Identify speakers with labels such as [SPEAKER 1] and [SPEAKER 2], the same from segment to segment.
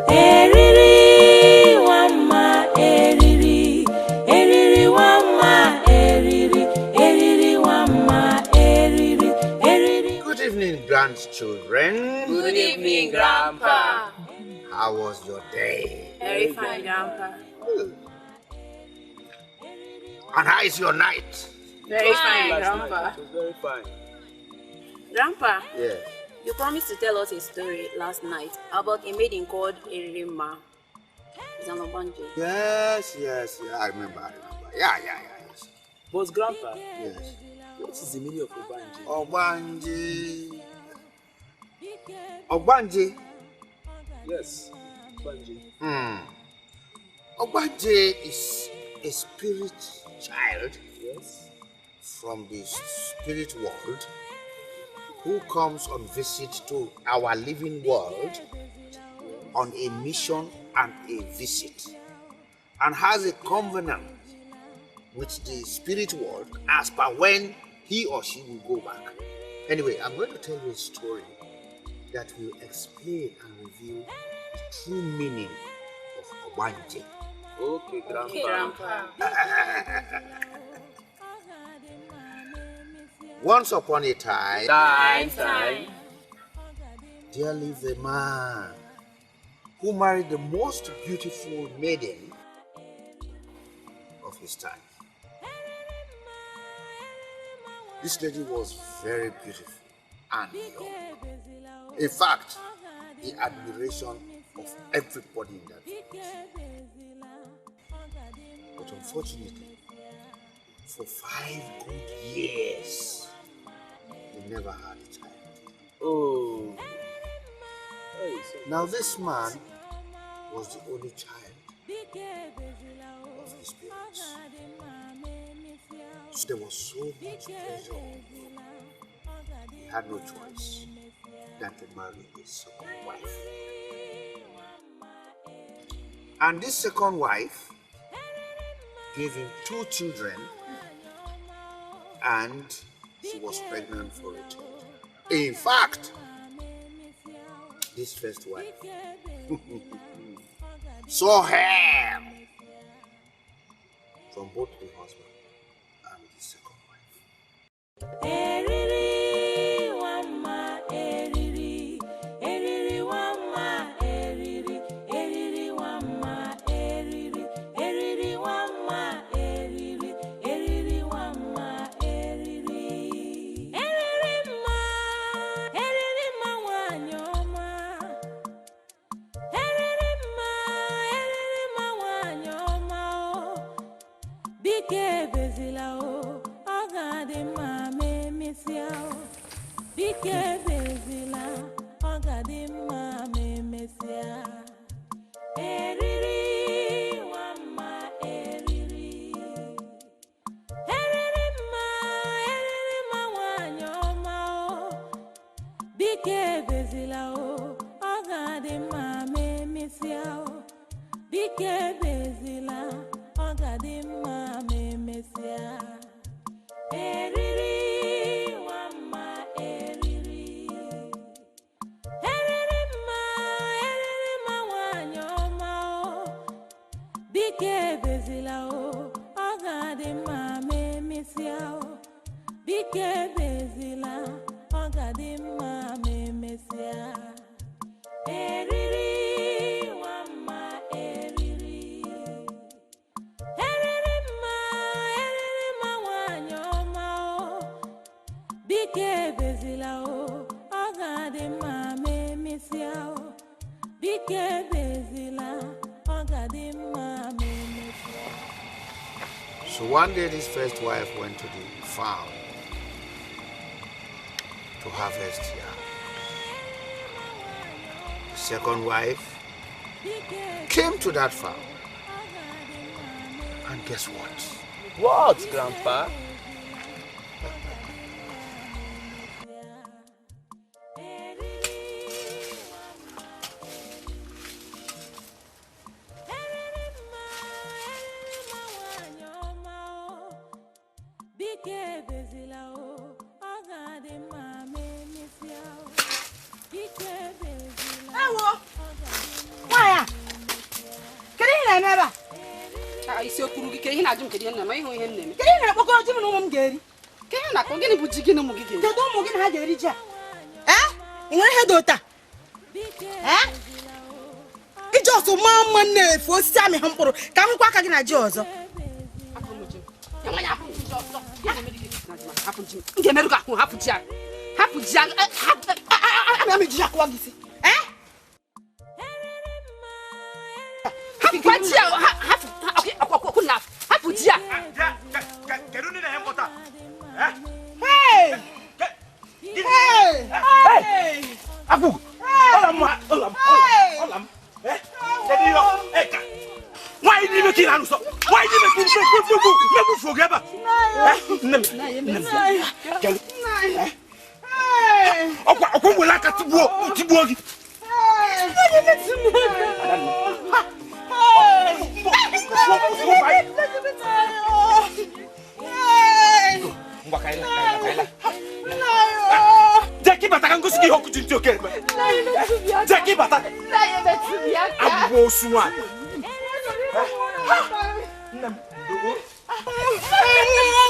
[SPEAKER 1] Eriri wama eriri, eriri wama eriri, eriri wama eriri, eriri.
[SPEAKER 2] Good evening, grandchildren.
[SPEAKER 3] Good evening, Grandpa.
[SPEAKER 2] How was your day?
[SPEAKER 3] Very fine, Grandpa.
[SPEAKER 2] Good. And how is your night?
[SPEAKER 3] Very fine, Grandpa.
[SPEAKER 4] It was very fine.
[SPEAKER 3] Grandpa.
[SPEAKER 2] Yes.
[SPEAKER 3] You promised to tell us a story last night about a maiden called Erinma. It's an Ogbanje.
[SPEAKER 2] Yes, yes, yeah, I remember. Yeah, yes.
[SPEAKER 4] But Grandpa,
[SPEAKER 2] yes.
[SPEAKER 4] What is the meaning of Ogbanje?
[SPEAKER 2] Ogbanje. Ogbanje?
[SPEAKER 4] Yes, Ogbanje.
[SPEAKER 2] Ogbanje is a spirit child.
[SPEAKER 4] Yes.
[SPEAKER 2] From the spirit world, who comes on visit to our living world on a mission and a visit, and has a covenant with the spirit world as per when he or she will go back. Anyway, I'm going to tell you a story that will explain and reveal the true meaning of Ogbanje.
[SPEAKER 4] Okay, Grandpa.
[SPEAKER 3] Okay, Grandpa.
[SPEAKER 2] Once upon a time, there lived a man who married the most beautiful maiden of his time. This lady was very beautiful and young. In fact, the admiration of everybody in that village. But unfortunately, for 5 good years, they never had a child.
[SPEAKER 4] Oh.
[SPEAKER 2] Now this man was the only child of his parents. So there was so much pressure on him. He had no choice than to marry a second wife. And this second wife gave him 2 children, and she was pregnant for a third. In fact, this first wife saw him from both the husband and the second wife.
[SPEAKER 1] Eriri wama eriri, eriri wama eriri, eriri wama eriri, eriri wama eriri, eriri wama eriri. Eriri mma nwanyị ọma. Eriri mma nwanyị ọma o. Biko ebezila o, ọ ga-adị mma ma emesịa o. Biko ebezila, ọ ga-adị mma ma emesịa. Eriri wama eriri. Eriri mma nwanyị ọma o. Biko ebezila o, ọ ga-adị mma ma emesịa o. Biko ebezila, ọ ga-adị mma ma emesịa. Eriri wama eriri. Eriri mma nwanyị ọma o. Biko ebezila o, ọ ga-adị mma ma emesịa o. Biko ebezila, ọ ga-adị mma ma emesịa. Eriri wama eriri. Eriri mma nwanyị ọma o. Biko ebezila o, ọ ga-adị mma ma emesịa o. Biko ebezila, ọ ga-adị ga-adị mma ma emesịa.
[SPEAKER 2] So one day this first wife went to the farm to harvest yam. The second wife came to that farm. And guess what?
[SPEAKER 4] What, Grandpa?
[SPEAKER 1] Nwanyị ọma o, biko ebezila o, ọ ga-adị mma ma emesịa o. Biko ebezila.
[SPEAKER 5] Ewo! Nwaanyị a, kedu ihe na-eme ebe a?
[SPEAKER 6] Ah, isi okpuru gị ka ihe na-ajụ m, kedu ihe m na-eme? Ịhụ ihe m na-eme.
[SPEAKER 5] Kedu ihe na-akpọkọrọ ji m na ụmụ m ga-eri?
[SPEAKER 6] Ka ihe na-akọ gịnị bụ ji gị na ụmụ gị ga-eri?
[SPEAKER 5] Kedu ụmụ gị na ha ga-eri ji a? Ee? Ị nwere ihe dị ụta? Ee? Iji ọsọ maa mma na-efu osisi amị ha mkpụrụ ka m hụkwa aka gị na ji ọzọ.
[SPEAKER 6] Hapụ m ji m. Ya nwaanyị, hapụ m ji ọzọ. Ihe na-emere gị na ji m, hapụ ji m. M ga-emerụ gị ahụ, hapụ ji a. Hapụ ji a. Eh, hapụ- eh, ah, ah, ah,
[SPEAKER 5] Amị amị ji akụwa gị isi. Ee?
[SPEAKER 6] Hapụkwa ji a. Hapụ ọkụ na hapụ ji a.
[SPEAKER 7] Kedu ndị na-enye mkpọta?
[SPEAKER 5] Hey! Hey! Hey!
[SPEAKER 7] Akwụ! Ọla m, ọla m, ọla m. Kedu ihe ọ? Nwaanyị n'ime ka ị na-alụsọ. Nwaanyị n'ime ka ị na-egbu oge ebe a. Nne m, nne m. Kedu? Ọkwa m were aka tigbuo tigbuo gị. Ngwa ka anyị laa, ka anyị laa, ka anyị laa. Jee ka ịbata ka ngosi gị ihe ọkụ ji ntị oke eme. Jee ka ịbata. Abụbụ osu nwaanyị. Nne m, dogo.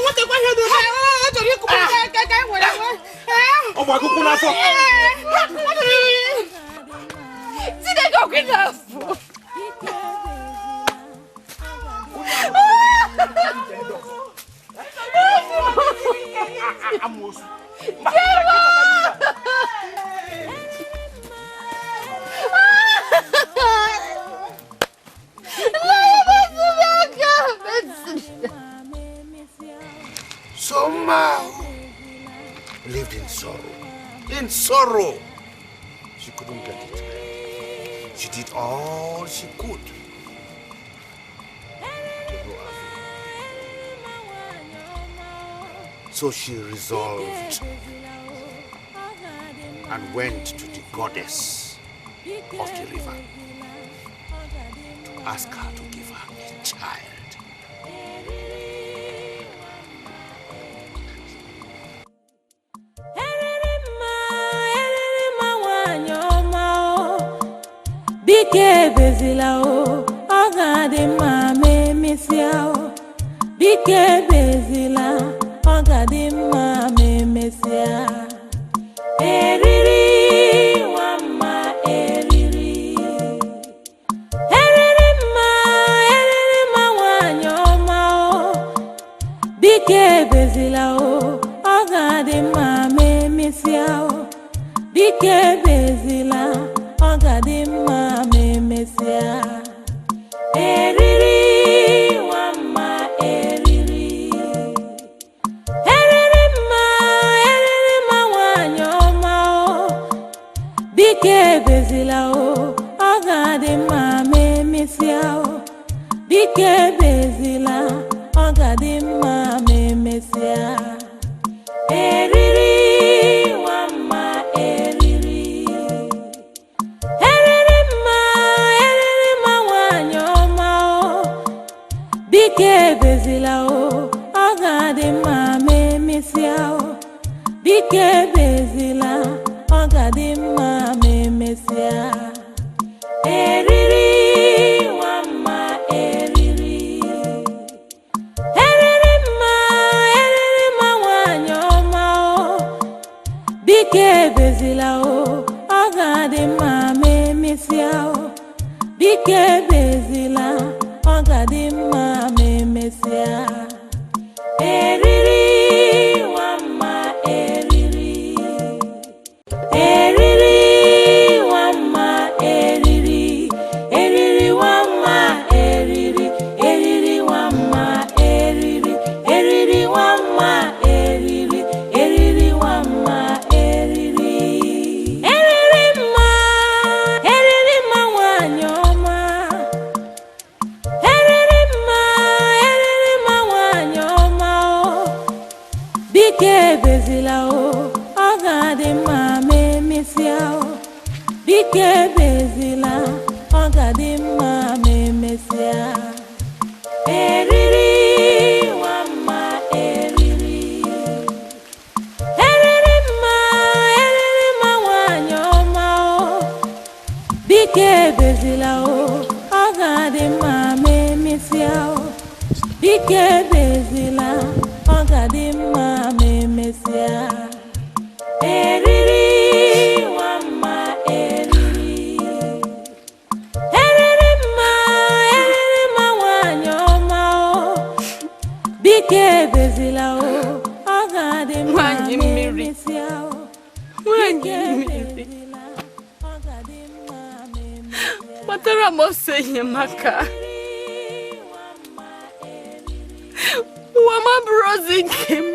[SPEAKER 5] Nwotekwa ihe dị ụta. Ọ chọrọ ịkụpụ aka ka anyị were nwe.
[SPEAKER 7] Ọ bụ agụkwụ n'afọ.
[SPEAKER 6] Chineke ọkụ ị na-afụ.
[SPEAKER 7] Amoosu.
[SPEAKER 2] So Mao lived in sorrow. In sorrow. She couldn't get a child. She did all she could. To no avail. So she resolved and went to the goddess of the river to ask her to give her a child.
[SPEAKER 1] Eriri mma, eriri mma nwanyị ọma o, biko ebezila o, ọ ga-adị mma ma emesịa o. Biko ebezila, ọ ga-adị mma ma emesịa. Eriri nwa mma eriri. Eriri mma, eriri mma nwanyị ọma o, biko ebezila o, ọ ga-adị mma ma emesịa o. Biko ebezila, ọ ga-adị mma ma emesịa. Eriri nwa mma eriri. Eriri mma, eriri mma nwanyị ọma o, biko ebezila o, ọ ga-adị mma ma emesịa o. Biko ebezila, ọ ga-adị mma ma emesịa. Eriri nwa mma eriri. Eriri mma, eriri mma nwanyị ọma o, biko ebezila o, ọ ga-adị mma ma emesịa o. Biko ebezila, ọ ga-adị mma ma emesịa. Eriri nwa mma eriri. Eriri mma, eriri mma nwanyị ọma o, biko ebezila o, ọ ga-adị mma ma emesịa o. Biko ebezila, ọ ga-adị mma ma emesịa. Eriri nwa mma eriri. Eriri nwa mma eriri. Eriri nwa mma. Biko ebezila o, ọ ga-adị mma ma emesịa o. Biko ebezila, ọ ga-adị mma ma emesịa. Eriri nwa mma eriri. Eriri mma, eriri mma nwanyị ọma o. Biko ebezila o, ọ ga-adị mma ma emesịa o. Biko ebezila, ọ ga-adị mma ma emesịa. Eriri nwa mma eriri. Eriri mma, eriri mma nwanyị ọma o. Biko ebezila o, ọ ga-adị mma
[SPEAKER 6] Nwanyị
[SPEAKER 1] ma
[SPEAKER 6] mmiri.
[SPEAKER 1] emesịa o.
[SPEAKER 6] Nwanyị
[SPEAKER 1] Biko
[SPEAKER 6] mmiri.
[SPEAKER 1] ebezila, ọ ga-adị mma ma emesịa.
[SPEAKER 6] Kpatara m ọsọ enyemaka. Ụwa m abụrụ ozi nke m.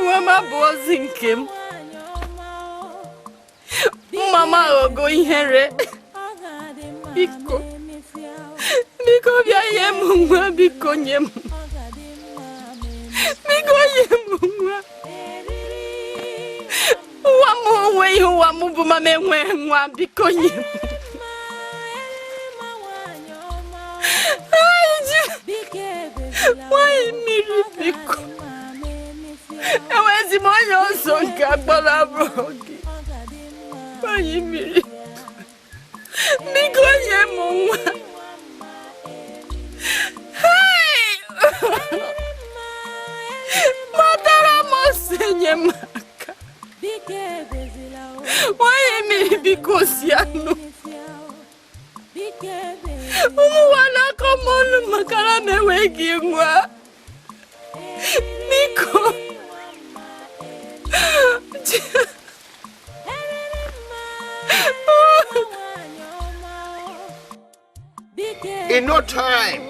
[SPEAKER 6] Ụwa m abụ ozi nke m. Mma m aghọgo ihere. Biko. Biko bịa nye m nwa. Biko nye m. Biko nye m nwa. Ụwa m onweghị ụwa m bụ ma m enweghị nwa. Biko nye m. Ai, nwanyị mmiri biko. Enwezi m onye ọzọ nke agbara abụrụ gị. Nwanyị mmiri. Biko nye m nwa. Hey! Kpatara m ọsọ enyemaka. Nwanyị mmiri biko si anụ. Ụmụ nwa na-akọ m ọnụ maka na m enweghị nwa. Biko.
[SPEAKER 2] In no time,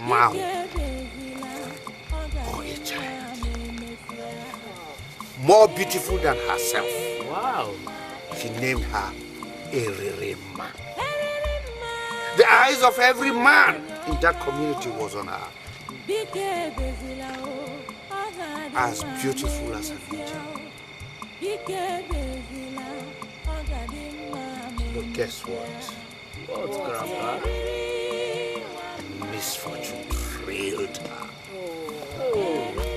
[SPEAKER 2] Mahu or a child more beautiful than herself.
[SPEAKER 4] Wow.
[SPEAKER 2] She named her Eririma. The eyes of every man in that community was on her. As beautiful as an angel. But guess what?
[SPEAKER 4] What, Grandpa?
[SPEAKER 2] Misfortune trailed her.
[SPEAKER 4] Oh.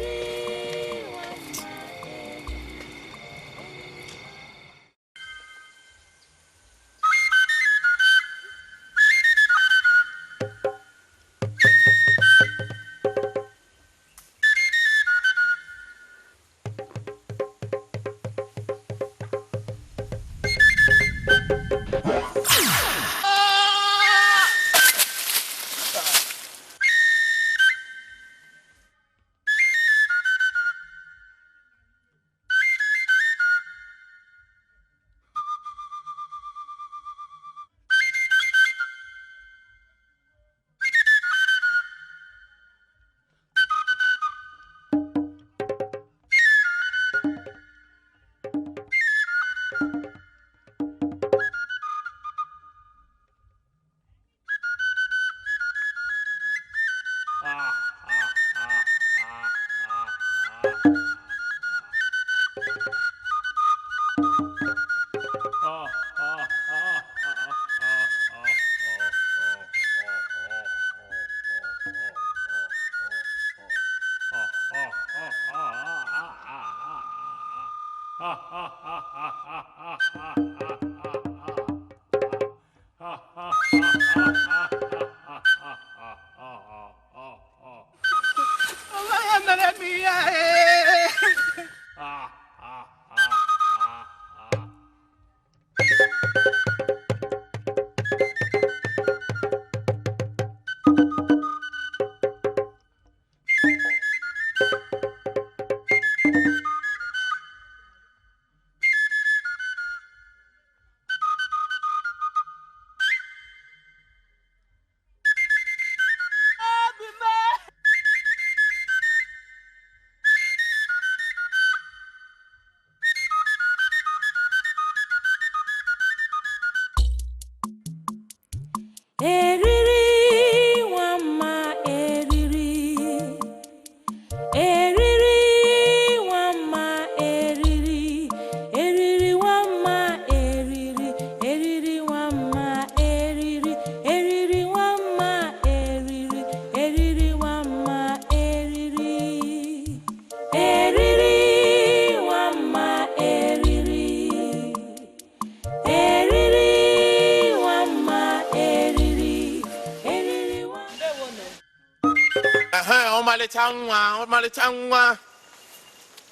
[SPEAKER 8] Ehe, ọmalịcha nwa, ọmalịcha nwa.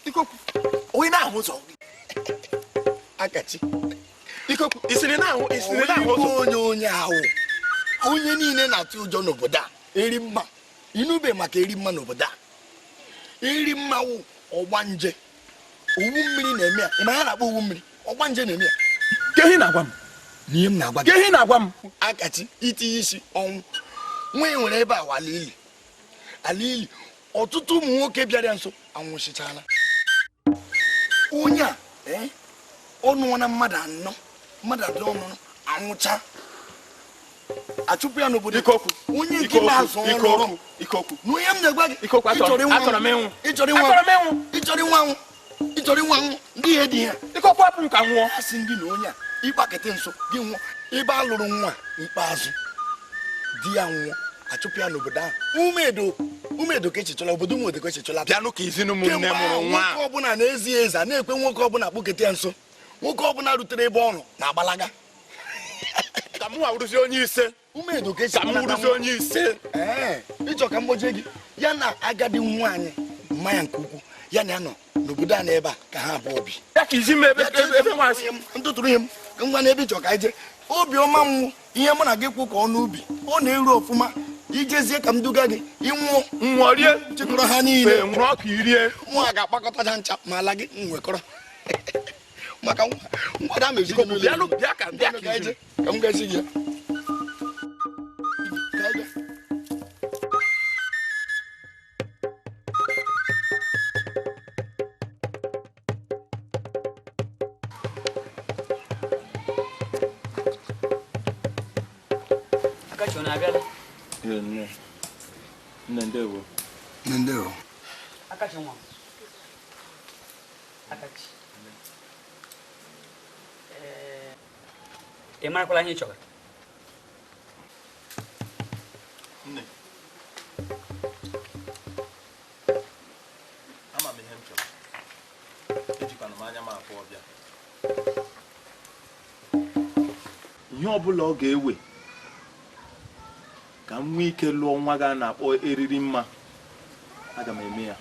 [SPEAKER 8] Ikoku, onye na-ahụ ụzọ.
[SPEAKER 9] Akachi.
[SPEAKER 8] Ikoku, isiri na-ahụ, isiri na-ahụ ụzọ.
[SPEAKER 9] Onye onye ahụ. Onye niile na-atụ ụjọ n'obodo a. Erimma. Inube maka erimma n'obodo a. Erimma wụ ọgbanje. Owu mmiri na-eme ya. Ị ma ya na-akpọ owu mmiri? Ọgbanje na-eme ya.
[SPEAKER 8] Ke ihe na-agwa m?
[SPEAKER 9] N'ihe m na-agwa gị.
[SPEAKER 8] Ke ihe na-agwa m?
[SPEAKER 9] Akachi, itinye isi ọnwụ. Nwa nwere ebe a ala ili. Ala ili. Ọtụtụ ụmụ nwoke bịara ya nso anwụchichala. Onye a, ọ nụọ na mmadụ anọ, mmadụ anọ nụrụ anwụcha. Achụpụ ya n'obodo.
[SPEAKER 8] Ikoku.
[SPEAKER 9] Onye nke na-azụ ọrụ.
[SPEAKER 8] Ikoku.
[SPEAKER 9] N'onye m na-agwa gị.
[SPEAKER 8] Ikoku, achọrọ m ịnwụ.
[SPEAKER 9] Ịchọrọ ịnwụ.
[SPEAKER 8] Achọrọ m ịnwụ.
[SPEAKER 9] Ịchọrọ ịnwụ anwụ. Ịchọrọ ịnwụ anwụ. Ndị ihe dị ya.
[SPEAKER 8] Ikoku, hapụ m ka nwụọ.
[SPEAKER 9] A sị gị na onye a ịgbakete nso gị nwụọ. Ebe a lụrụ nwa ikpeazụ di ya nwụọ, achụpụ ya n'obodo ahụ. Umedo, umedo ka echechọla, obodo umedo ka echechọla.
[SPEAKER 8] Bịanụ ka izinu m nne mụrụ nwa.
[SPEAKER 9] Nwoke ọbụla na-ezi ezi a na-ekwe nwoke ọbụla kpụkete ya nso. Nwoke ọbụla rutere ebe ọ nọ na-agbalaga.
[SPEAKER 8] Ka m wụrụzi onye ise.
[SPEAKER 9] Umedo ka
[SPEAKER 8] Ka m wụrụzi onye ise.
[SPEAKER 9] Ee, ịchọ ka m gbojie gị. Ya na agadi nwaanyị mmanya nke ukwuu, ya na ya nọ n'obodo a n'ebe a ka ha abụọ bi.
[SPEAKER 8] Ya ka izi m ebe ebe nwaanyị.
[SPEAKER 9] Ntụtụrụ ihe m, ngwa n'ebe ịchọ ka anyị jee. Obiọma m ihe mụ na gị kwụ ka ọ n'ubi. Ọ na-eru ọfụma. Ijezie ka m duga gị, ịnwụọ.
[SPEAKER 8] Nwụọ rie.
[SPEAKER 9] Chịkọrọ ha niile.
[SPEAKER 8] Nwụrụ ọkụ irie.
[SPEAKER 9] Mụ a ga-akpakọta ha ncha ma ala gị nwekọrọ. Maka nkwado a meziri n'ụlọ.
[SPEAKER 8] Bịanụ bịa ka bịa ka ije.
[SPEAKER 9] Ka m gazi gị ya. Ka anyị gaa.
[SPEAKER 4] Akachi, ọ na-abịala?
[SPEAKER 7] Nne. Nne, ndewo.
[SPEAKER 9] Ndewo.
[SPEAKER 4] Akachi nwa m. Akachi. Ị marakwala ihe ị chọrọ?
[SPEAKER 7] Nne. Ama m ihe m chọrọ. Ejikwana m anya m abụọ bịa. Ihe ọbụla ọ ga-ewe ka m nwee ike lụọ nwa gị a na-akpọ eriri mma, aga m eme ya.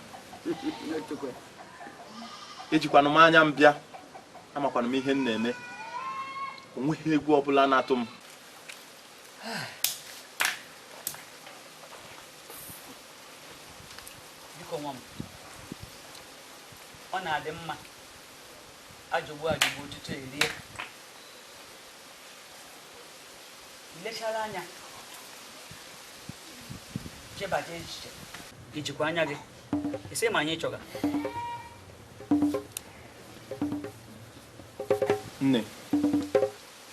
[SPEAKER 7] Ejikwana m anya m bịa, amakwana m ihe m na-eme. O nweghị egwu ọbụla na-atụ m.
[SPEAKER 4] Biko nwa m, ọ na-adị mma ajụgbu ajụgbu tutu erie. Ilechara anya chebata echiche, ijikwa anya gị isi ma anyị chọga.
[SPEAKER 7] Nne,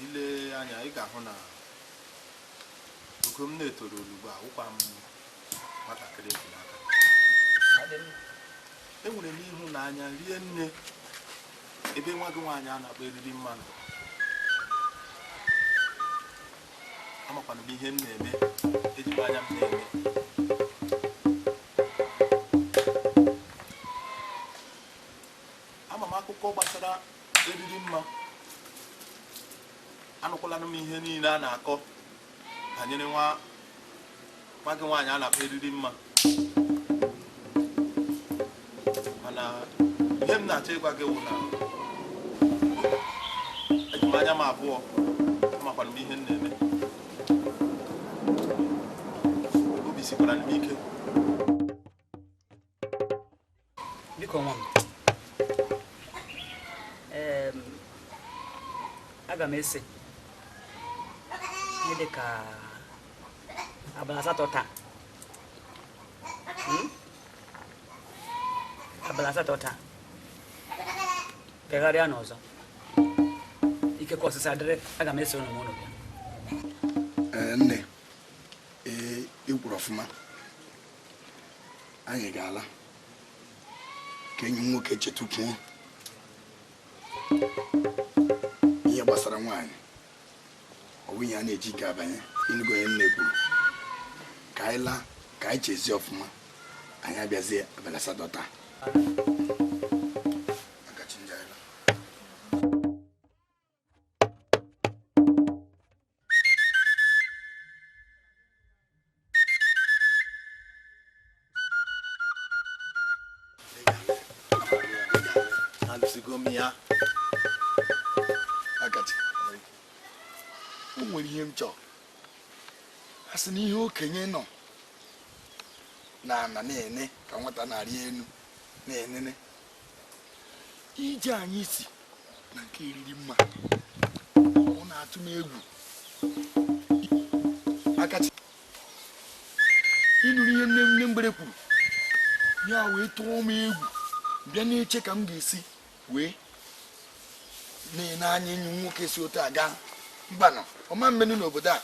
[SPEAKER 7] ile anya ị ga-ahụ na ogo m na-etoro olugbo a wụkwa m nwatakịrị efu n'aka. Enwere m ịhụnanya rie nne ebe nwa gị nwaanyị a na-akpọ eriri mmanụ. Amakwana m ihe m na-eme, ejikwa anya m na-eme. Ama m akụkọ gbasara eriri mma. Anụkwala m ihe niile a na-akọ banyere nwa gị nwaanyị a na-akpọ eriri mma. Mana ihe m na-achọ ịgwa gị wụ na eji m anya m abụọ, amakwana m ihe m na-eme. Obi sikwara m ike.
[SPEAKER 4] Biko nwa m, aga m ese ihe dị ka abalị asatọ taa. Abalị asatọ taa pegharịa n'ọzọ, ikekwe ọsịsa dịrị, aga m eso unu ma unu bịa.
[SPEAKER 9] Nne, ee, ị kwuru ọfụma. Anyị ga-ala ka enyi m nwoke chetukwuo ihe gbasara nwaanyị. Ọ bụ ihe a na-eji ike abanye. Ịnụgo ihe nne kwuru. Ka anyị laa, ka anyị chezie ọfụma. Anyị abịazie abalị asatọ taa. Akachi ndị anyị laa.
[SPEAKER 8] Alụsigo m ya.
[SPEAKER 9] Akachi, o nwere ihe m chọrọ. A sị na ihe okenye nọ na ana na-ene ka nwata na-arị elu na-enene. Ije anyị si na nke eriri mma, ọ na-atụ m egwu. Akachi, ịnụrụ ihe nne mgbere kwuru, ya wee tụọ m egwu, bịa na-eche ka m ga-esi wee na-ene anya enyi m nwoke si otu aga mbanụ ọma mmenu n'obodo a.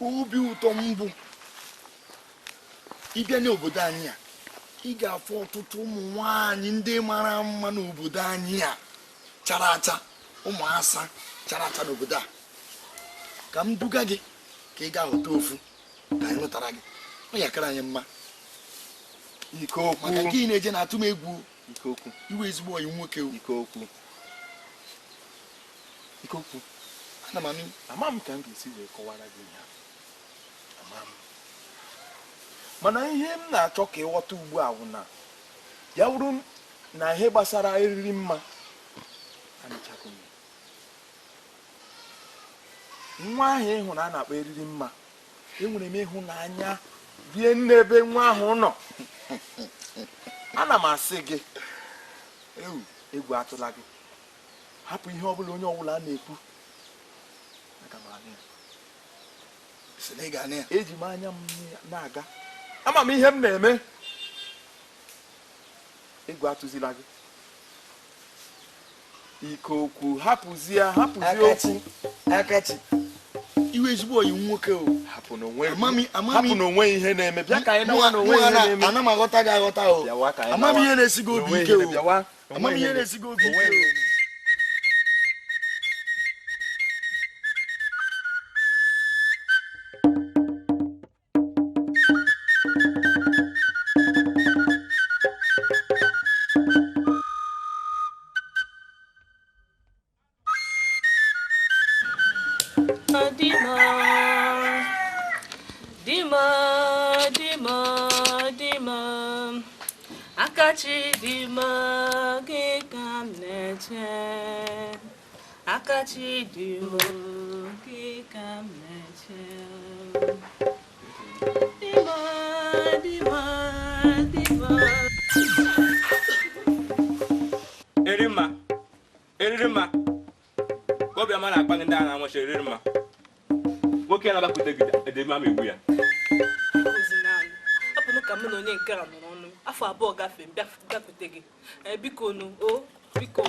[SPEAKER 9] Obi ụtọ mbụ ịbịa n'obodo anyị a, ị ga-afụ ọtụtụ ụmụ nwaanyị ndị mara mma n'obodo anyị a chara acha, ụmụ asa chara acha n'obodo a. Ka m duga gị ka ị gaa hụta ofu ka anyị lụtara gị, ọ ya kara anyị mma. Maka nke ị na-eje na-atụ m egwu. Iwe ezigbo ọyị nwoke.
[SPEAKER 8] Ikeokwu,
[SPEAKER 9] ana m anụ.
[SPEAKER 8] Ama m ka m ga-esi wee kọwara gị ihe a. Ama m. Mana ihe m na-achọ ka ịghọta ugbu a bụ na ya wụrụ na ihe gbasara eriri mma amịchago m. Nwa ahụ ị hụrụ a na-akpọ eriri mma, enwere m ịhụnanya rie n'ebe nwa ahụ nọ. Ana m asị gị, egwu atụla gị. Hapụ ihe ọbụla onye ọbụla na-ekwu. Aga m anụ ya. Eji m anya m na-aga. Ama m ihe m na-eme. Egwu atụzila gị. Ikeokwu, hapụzie okwu.
[SPEAKER 9] Akachi, iwe ezigbo ọyị nwoke o.
[SPEAKER 8] Hapụ n'onwe ihe na-eme. Bịa ka anyị nawa n'onwe ihe na-eme.
[SPEAKER 9] Ana m aghọta gị aghọta o. Ama m ihe na-esi gị obi ike o. Ama m ihe na-esi gị obi ike o.
[SPEAKER 1] Akachi dị m gị ka m na-eche. Akachi dị m gị ka m na-eche. Dị m, dị m, dị m.
[SPEAKER 7] Erimma, eriri mma. Obiọma na-akpa ndị a na-anwụchi eriri mma. Nwoke na-abakwute gị edema ma egbu ya.
[SPEAKER 6] Ka mụ na onye nke a nọrọ ọnụ afọ abụọ gafee gafete gị. Biko nụ o, biko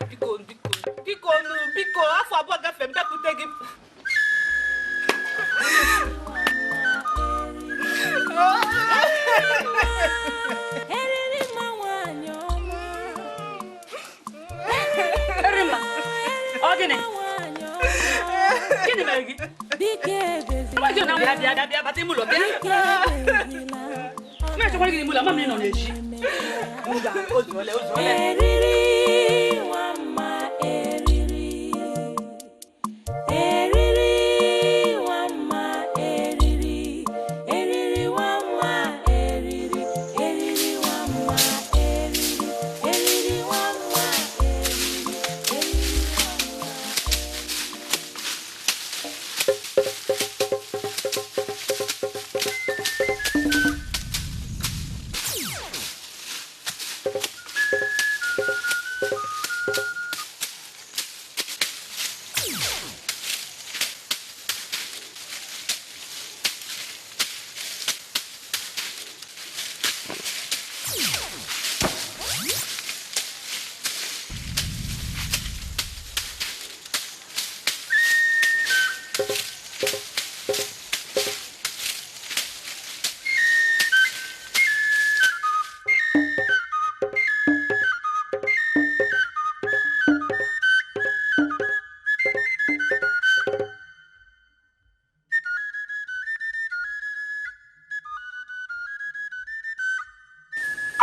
[SPEAKER 6] biko biko biko nụ biko, afọ abụọ gafee mbịakwute gị.
[SPEAKER 4] Erimma, ọ gịnị? Gịnị mere gị? Bịa bịa bata ime ụlọ bịa. Na-echekwara gị n'ime ụlọ, ama m na ị nọ n'ezi. Ozuole, ozuole.
[SPEAKER 1] Eriri nwa mma eriri. Eriri nwa mma eriri. Eriri nwa mma eriri. Eriri nwa mma eriri. Eriri nwa mma eriri. Eriri nwa mma.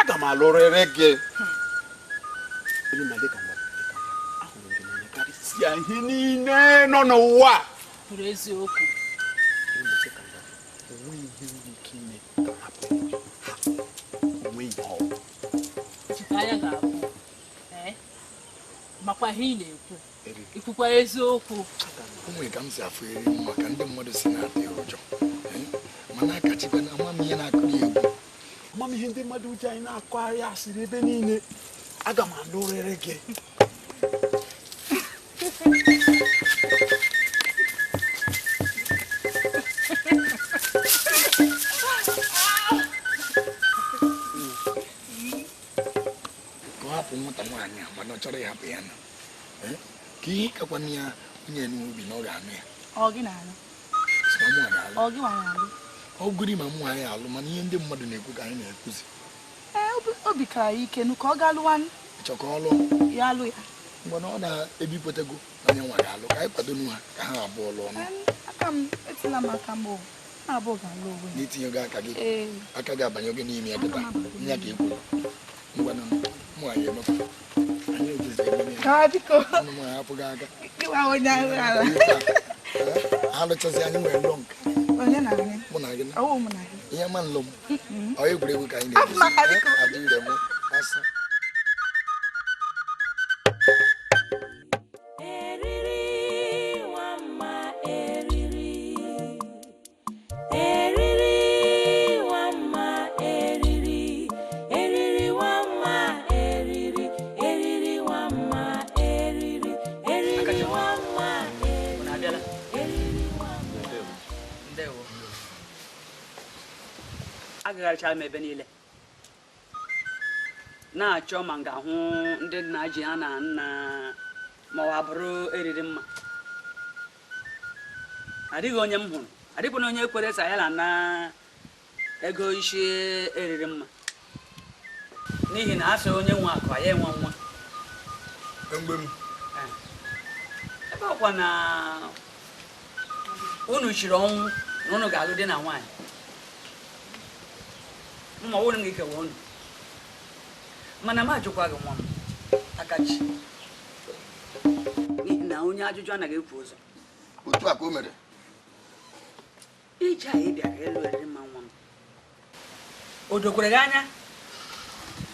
[SPEAKER 7] Aga m alụrịrị gị. Ahụrụ m gị n'anya karịsịa ihe niile nọ n'ụwa.
[SPEAKER 6] Kwuru eziokwu.
[SPEAKER 7] Onweghị ihe nwere ike ime ka m hapụ gị. Onweghị ihe ọ bụla.
[SPEAKER 6] Anya ga-abụ. Makwa ihe ị na-ekwu. Ikwukwa eziokwu.
[SPEAKER 9] O nwere ka m si afụ eriri mma ka ndị mmadụ si na-atụ ya ụjọ. Mana akachikwa na amamihe na-akụri egwu.
[SPEAKER 8] Amamihe ndị mmadụ uche anyị na-akụgharị asịrị ebe niile. Aga m alụrịrị gị.
[SPEAKER 9] Ka ọ hapụ nwata nwaanyị a mana ọ chọrọ ịhapụ ya na ka ihe kakwana ya onye n'ubi na ọ ga-anụ ya.
[SPEAKER 5] Ọ gị na-alụ? Ọ gị nwa na-alụ?
[SPEAKER 9] Ọ gụrụ ma mụ anyị alụ mana ihe ndị mmadụ na-ekwu ka anyị na-ekwuzi.
[SPEAKER 5] Ee, obi kara ya ike nụ ka ọ ga lụwa.
[SPEAKER 9] Chọ ka ọ lụọ?
[SPEAKER 5] Ya alụ ya.
[SPEAKER 9] Mgbe na ọ na-ebipụtago na onye nwa ga-alụ ka anyị kwado ha ka ha abụọ lụọ ọnụ.
[SPEAKER 5] Aka m etila m aka m ha abụọ ga-alụ onwe.
[SPEAKER 9] N'itinye gị aka gị aka ga-abanye oge n'ime ya kịta nya ka e kwuru. Ngwa na mụ anyị emekwa. Anyị ejezi eme ya.
[SPEAKER 5] Biko.
[SPEAKER 9] Ọnụ m ahapụ gị aka.
[SPEAKER 5] Ịwa onye ahụ ala.
[SPEAKER 9] Alụchazi anyị nwere lọ nke.
[SPEAKER 5] Onye na gị?
[SPEAKER 9] Mụ na gị.
[SPEAKER 5] Ọwụ mụ na gị.
[SPEAKER 9] Ihe ma nlọ m. Ọ egwuregwu ka anyị na-egwuzi. Adị ire mụ asa.
[SPEAKER 4] Agagharịchara m ebe niile na-achọ ma m ga-ahụ ndị nna ji ha na nna ma ọ bụrụ eriri mma. Adịghị onye m hụrụ, adịghịkwana onye kwere sa ya na ego isi eriri mma, n'ihi na asị onye nwe akụ ya enwe nwa. Ebe ọkwa na unu chiri ọnwụ na unu ga-alụ di na nwaanyị, mma ọwụrụ m ga-ekewa unu, mana m ajụkwa gị nwa m Akachi, n'ihi na onye ajụjụ anaghị ekwu ụzọ.
[SPEAKER 9] Otu a ka o mere.
[SPEAKER 4] Ije a ị bịara ịlụ eriri mma nwa m, o dokwere gị anya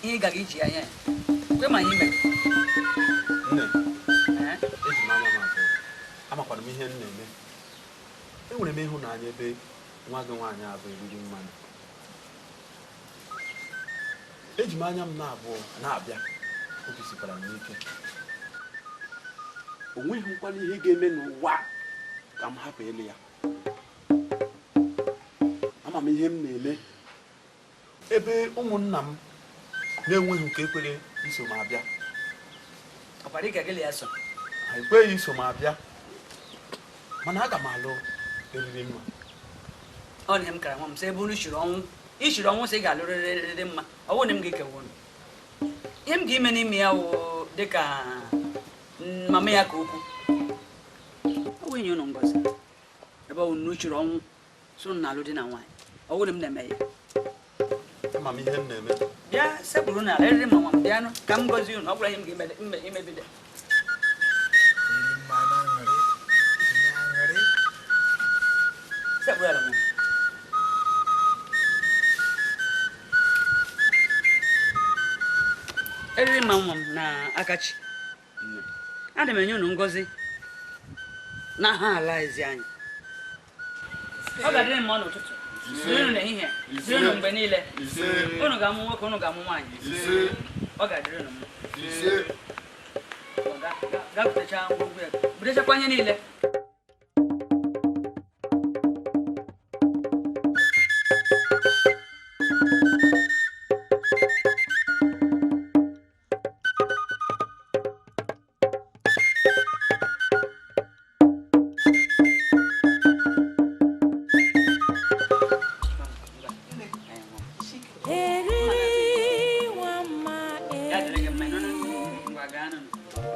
[SPEAKER 4] ihe ị gaga iji anya ya kwe ma anyị mere?
[SPEAKER 7] Nne, eji m anya m abụọ amakwara m ihe m na-eme. Enwere m ịhụnanya ebe nwa gị nwaanyị abụ eriri mmanụ. Eji m anya m na-abụọ na-abịa, obi sikwara m ike. O nweghịkwana ihe ga-eme n'ụwa ka m hapụ ịlụ ya. Ama m ihe m na-eme. Ebe ụmụnna m na-enweghị nke ekwere iso m abịa. Ha ekweghị iso m abịa, mana aga m alụ eriri mma.
[SPEAKER 4] Ọ na m kara nwa m sị ebe unu chiri ọnwụ, ichiri ọnwụ sị ị ga-alụrịrị eriri mma, ọ bụrụ na m ga-ekewa unu. Ihe m ga-ime n'ime ya wụ dịka mama ya ka okwu. Ọ wụ enyi unu ngozi. Ebe ọ unu chiri ọnwụ sị unu na-alụ di na nwaanyị, ọ bụrụ na m na-eme ya.
[SPEAKER 7] Ama m ihe m na-eme.
[SPEAKER 4] Bịa sekpuru n'ala eriri mma nwa m, bịanụ ka m gọzie unu, ọ bụrụ ihe m ga-emebido. Sekpuru ala nwa m. Eriri mma nwa m na Akachi, ana m enye unu ngọzi n'aha ala ezi anyị. Ọ ga-adịrị mma n'ụtụtụ, dịrị unu n'ehihie, dịrị unu mgbe niile. Unu ga-amụ nwoke, unu ga-amụ nwaanyị. Ọ ga-adịrị unu mma. Gaa butecha ngwongwo ya, butechakwa ihe niile.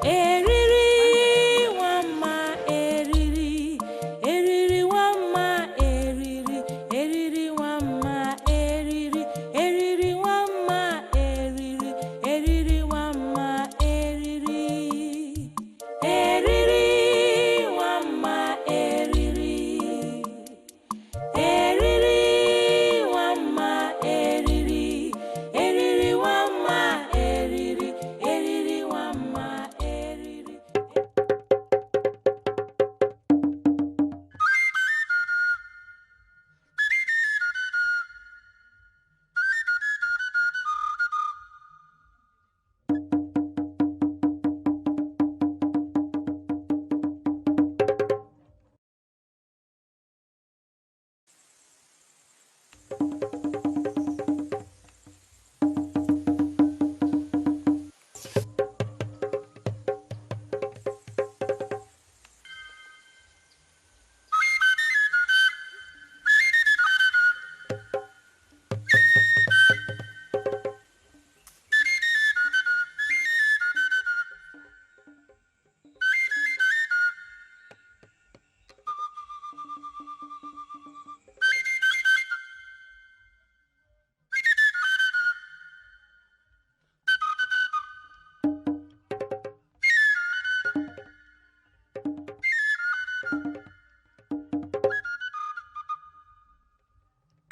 [SPEAKER 1] Eriri nwa mma eriri.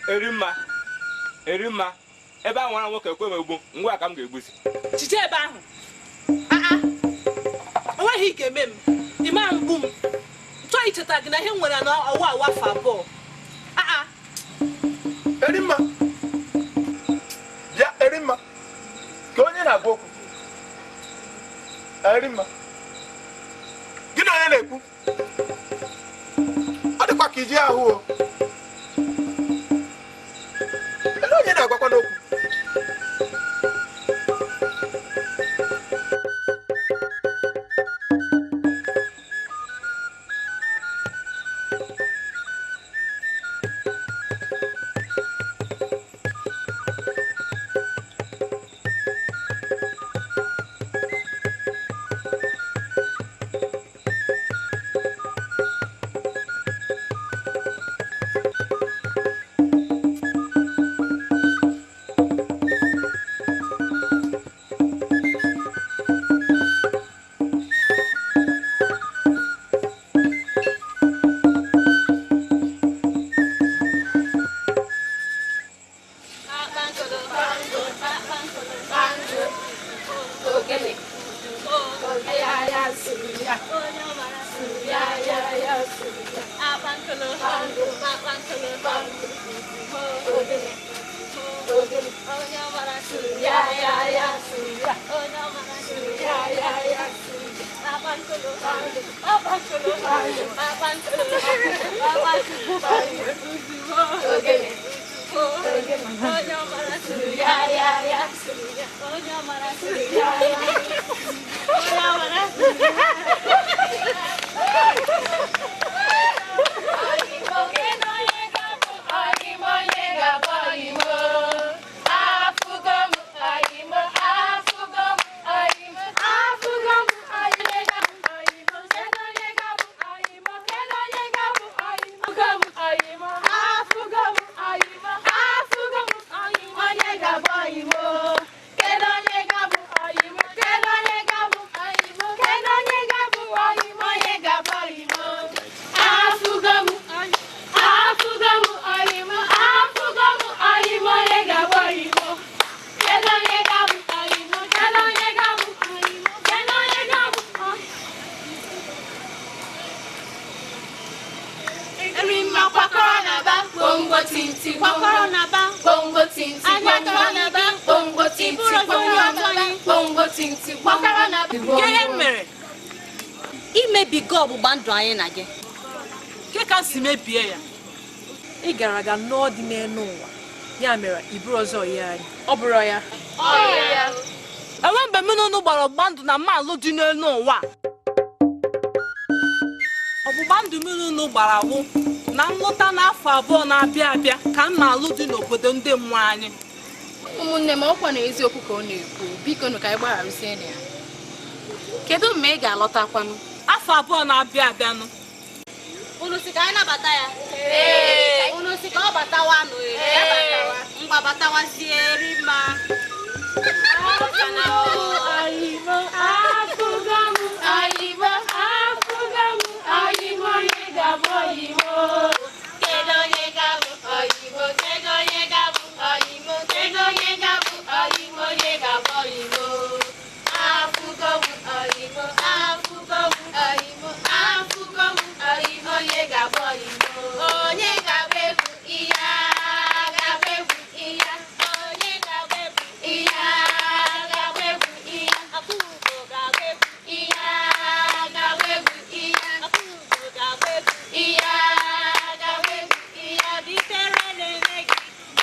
[SPEAKER 7] Erimma, Erimma, ebe a nwara nwoke ekwe m egbu, ngwa ka m ga-egbuzi.
[SPEAKER 6] Jide ebe ahụ. O nweghị ike eme m, ịma mgbu m. Chọọ icheta gị na ihe m nwere na ọwa awa afọ abụọ.
[SPEAKER 8] Erimma, bịa Erimma, ka onye na-agwa okwu. Erimma, gị na onye na-ekwu? Ọ dịkwa ka iji ahụ o. Onye na-agwakwa n'okwu.
[SPEAKER 3] Imebigo ọgbụgba ndụ anyị na gị.
[SPEAKER 6] Ke ka si mebie ya?
[SPEAKER 10] Ị gara aga nọọ dị n'elu ụwa, ya mere ị bụrụ ọzọ ya anyị. Ọ bụrụ ya.
[SPEAKER 6] Enwe mgbe mụ na unu gbara ọgbụgba ndụ na mma alụ dị n'elu ụwa. Ọgbụgba ndụ mụ na unu gbara wụ na nlọta n'afọ abụọ na-abịa abịa ka m na-alụ dị n'obodo ndị mmụọ anyị.
[SPEAKER 11] Ụmụnne m, ọkwa na eziokwu ka ọ na-ekwu, biko nụ ka anyị gbagharụzie ya.
[SPEAKER 3] Kedu mgbe ị ga-alọtakwanụ?
[SPEAKER 6] Afọ abụọ na-abịa abịanụ.
[SPEAKER 3] Unu si ka anyị nabata ya? Unu si ka ọ batawanụ? Ngwa batawazie Erimma.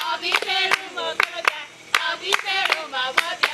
[SPEAKER 11] Ọ bụ ifere ụmụ okorobịa, ọ bụ ifere ụmụ agbọghọbịa.